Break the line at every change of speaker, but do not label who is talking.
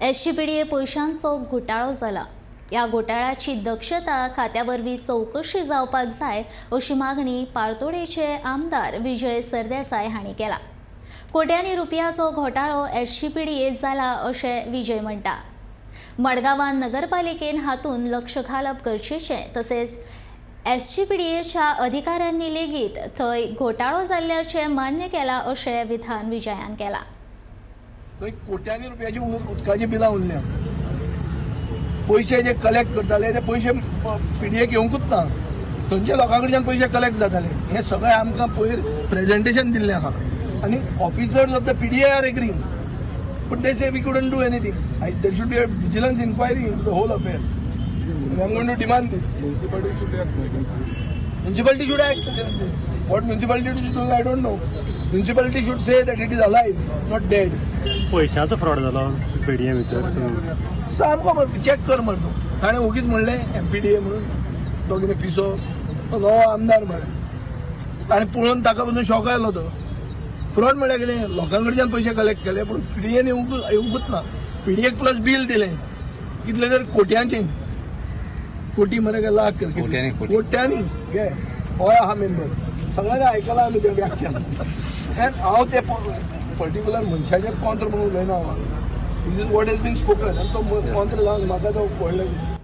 SGPDA पयशांचो घोटाळो जाला. ह्या घोटाळ्याची दक्षता खात्या वरवीं चवकशी जावपाक जाय अशी मागणी पारतोडेचे आमदार विजय सरदेसाय हांणी केला. कोट्यांनी रुपयाचो घोटाळो एसजीपीडीए जाला अशें विजय म्हणटा. मडगांवान नगरपालिकेन हातूंत लक्ष घालप गरजेचें, तसेच एसजीपीडीएच्या अधिकाऱ्यांनी लेगीत थंय घोटाळो जाल्ल्याचें मान्य केलां अशें विधान विजयान केलां.
थंय कोट्यांनी रुपयाची उदकाची बिलां उरल्या. पयशे जे कलेक्ट करताले ते पयशे पीडीएक येवंकूच ना. थंयच्या लोकां कडच्यान पयशे कलेक्ट जाताले. हें सगळें आमकां पयर प्रेजेंटेशन दिल्लें आहा आनी officers of the PDA are agreeing, but they say we couldn't do anything. There should be a vigilance inquiry into the whole affair. I am going to demand this.
Municipality should act against this.
Municipality should act against this. What municipality should do, I don't know. Municipality should say that it is alive, not dead.
पयशांचो fraud जालो PDA भितर.
सामको मरे, check कर मरे तूं. ताणें ओगीच म्हणलें एमपीडीए म्हणून. तो कितें पिसो? तो नवो आमदार मरे. ताणें पळोवन ताका पसून शॉक आयलो. तो फ्रॉड म्हळ्यार कितें? लोकां कडच्यान पयशे कलेक्ट केले पूण पीडीएन येवंकूच ना. पीडीएक प्लस बील दिलें कितले तर कोट्यांचे. कोटी मरे काय लाख कर?
कोट्यांनी, कोटी.
कोट्यांनी. घे, होय आहा मेंबर. सगळ्यांनी आयकलां आमी तें व्याख्यान. आनी हांव ते पर्टिक्युलर मनशाचेर कॉन्त्र म्हणून उलयना. This is what has been spoken. आनी तो कॉन्त्र जावन म्हाका तो कळ्ळें.